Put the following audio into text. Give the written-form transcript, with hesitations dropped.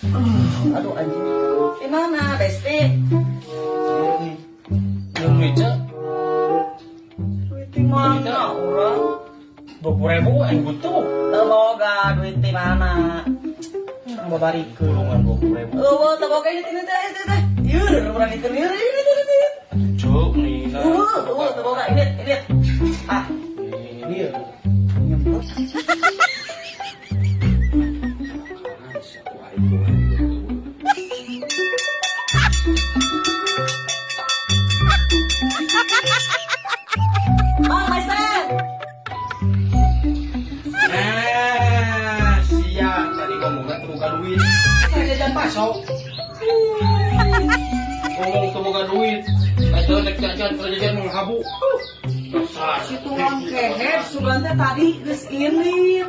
Aduh, anjing. Di mana, Besti? Belum duit, Cek. Duit di mana urang? 20.000 aing butuh. Teu boga duit di mana? Babarikeun. Tulungan 20.000. Eueuh, teu boga, ini teh teh teh. Ieu urang itu ieu ini ini. Cuk, nih. Eueuh, eueuh, teu boga ini ini. Ah, Ini. Nyemput. Bang, Maisen. Nah, siang tadi ngomongnya teu boga duit. Saya jajan bakso. Ngomong teu boga duit. Eta rek jajan, keur jajan menghabu. Dasar. Si tukang kehed sugan teh tadi geus ini.